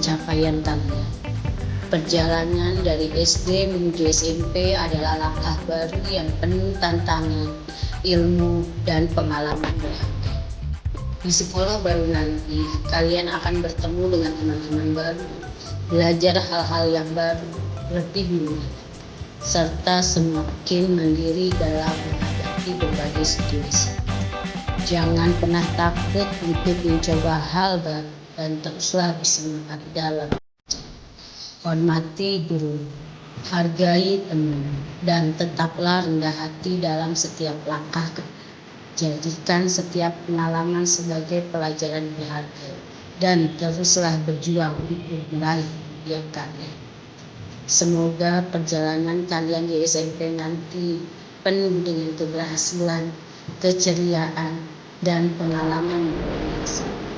pencapaian kalian. Perjalanan dari SD menuju SMP adalah langkah baru yang penuh tantangan, ilmu, dan pengalaman berharga. Di sekolah baru nanti, kalian akan bertemu dengan teman-teman baru, belajar hal-hal yang baru, lebih mudah, serta semakin mandiri dalam menghadapi berbagai situasi. Jangan pernah takut untuk mencoba hal baru dan teruslah bersemangat dalam. Hormati guru, hargai teman, dan tetaplah rendah hati dalam setiap langkah. Jadikan setiap pengalaman sebagai pelajaran berharga dan teruslah berjuang untuk meraih impian kalian. Semoga perjalanan kalian di SMP nanti penuh dengan keberhasilan, keceriaan, dan pengalaman yang berlimpah.